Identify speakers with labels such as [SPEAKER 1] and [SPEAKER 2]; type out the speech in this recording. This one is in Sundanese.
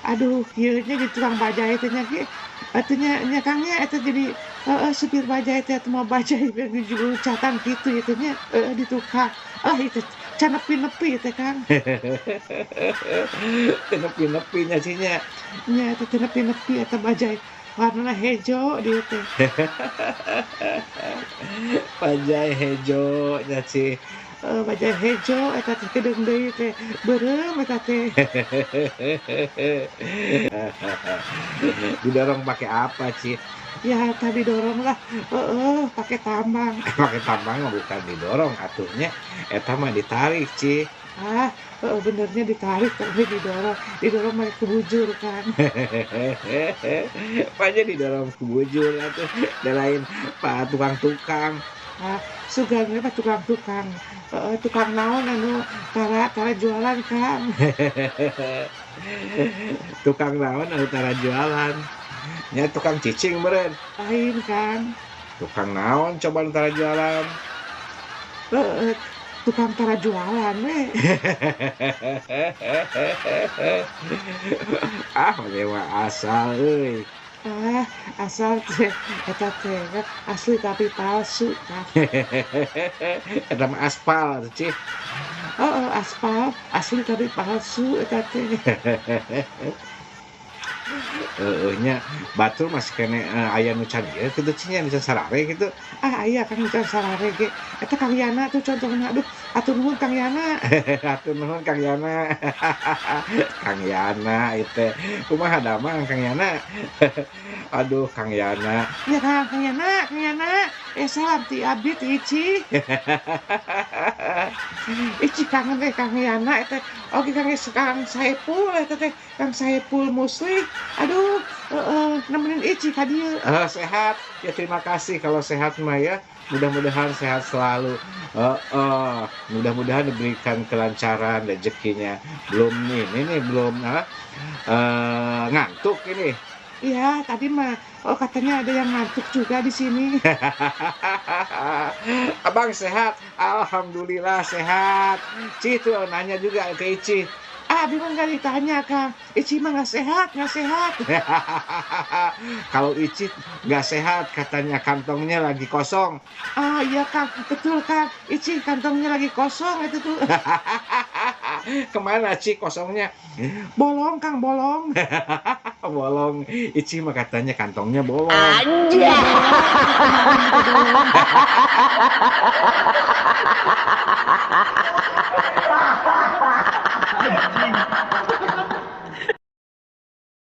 [SPEAKER 1] Aduh, kieu nya jadi tukang bajai teh nya ge atuh nya nya Kang nya eta jadi heeh supir bajai teh atuh mawa bajai lucatan kitu ieu teh nya heeh di tukang. Ah ieu teh can nepi-nepi teh Kang.
[SPEAKER 2] Teu nepi-nepi nya sih nya.
[SPEAKER 1] Nya eta teu nepi-nepi eta bajai warnana hejo dieu teh.
[SPEAKER 2] Bajai hejo nya sih.
[SPEAKER 1] Bajai hejo eta teh kedeung deui teh beureum eta teh.
[SPEAKER 2] Didorong pakai apa, Ci?
[SPEAKER 1] Ya tadi dorong lah, heeh, pakai tambang.
[SPEAKER 2] Pakai tambang mah bukan didorong atuhnya, eta mah ditarik, Ci.
[SPEAKER 1] Ah, heeh, benernya ditarik tapi didorong, didorong mah kubujur kan.
[SPEAKER 2] Pokoknya didorong kubujur atuh, da lain pak tukang-tukang.
[SPEAKER 1] Ah, sugan we mah tukang-tukang. Heeh, tukang naon anu tara tara jualan, Kang.
[SPEAKER 2] Tukang naon anu tara jualan? Nya tukang cicing meureun.
[SPEAKER 1] Lain, Kang.
[SPEAKER 2] Tukang naon coba nu tara jualan?
[SPEAKER 1] Heeh, tukang tara jualan we.
[SPEAKER 2] Ah, mah asal euy.
[SPEAKER 1] Ah, asal teh eta teh asli tapi palsu, Kang.
[SPEAKER 2] Eta mah aspal atuh, Ci.
[SPEAKER 1] Heeh, aspal asli tapi palsu eta teh.
[SPEAKER 2] Heeh nya batur masih keneh aya nu can ieu kitu Ci nya nu can sarare kitu.
[SPEAKER 1] Ah, aya Kang nu can sarare ge. Eta Kang Yana tuh contohna, aduh hatur nuhun Kang Yana.
[SPEAKER 2] Hatur nuhun Kang Yana. Kang Yana ieu teh. Kumaha damang Kang Yana? Aduh Kang Yana.
[SPEAKER 1] Ya Kang, Kang Yana, Kang Yana. Eh salam ti abdi ti Ici. Ici kangen teh Kang Yana eta. Oke Kang Kang Saepul eta teh Kang Saepul Musli. Aduh, heeh, nemenin Ici ka dieu.
[SPEAKER 2] Sehat. Ya terima kasih kalau sehat mah ya. Mudah-mudahan sehat selalu. Heeh, mudah-mudahan diberikan kelancaran rezekinya. Belum nih, ini nih belum ngantuk ini.
[SPEAKER 1] Iya, tadi mah oh katanya ada yang ngantuk juga di sini.
[SPEAKER 2] Abang sehat? Alhamdulillah sehat. Ci tuh nanya juga ke Ici.
[SPEAKER 1] Ah, abi mah nggak ditanya, Kang. Ici mah nggak sehat, nggak sehat.
[SPEAKER 2] Kalau Ici nggak sehat, katanya kantongnya lagi kosong.
[SPEAKER 1] Ah, iya, Kang. Betul, Kang. Ici kantongnya lagi kosong itu tuh.
[SPEAKER 2] Kemana, Ci, kosongnya?
[SPEAKER 1] Bolong, Kang, bolong.
[SPEAKER 2] Bolong. Ici mah katanya kantongnya bolong.
[SPEAKER 1] Anjay. Bolong.